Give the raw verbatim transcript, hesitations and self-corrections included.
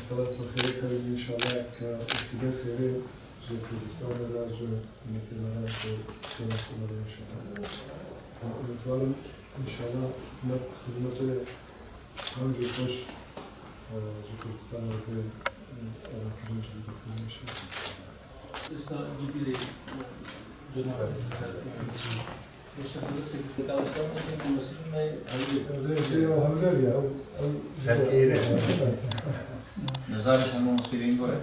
Xelasê xêrê kerî înşallah ke wesîlê xêrê ji Kurdistanê re, ji miletê me re, ji şûna xwe re înşallah. Umutvarim înşallah xizmet, xizmetê hem jî xweş, e, ji Kurdistanê re bê, e, ava kirin ji bîr bikin înşallah. Usta Cibîrê, cenab-, Rêjê ya hewler ya, ew, ew Fekîr e. Nizam şano sirîngo e.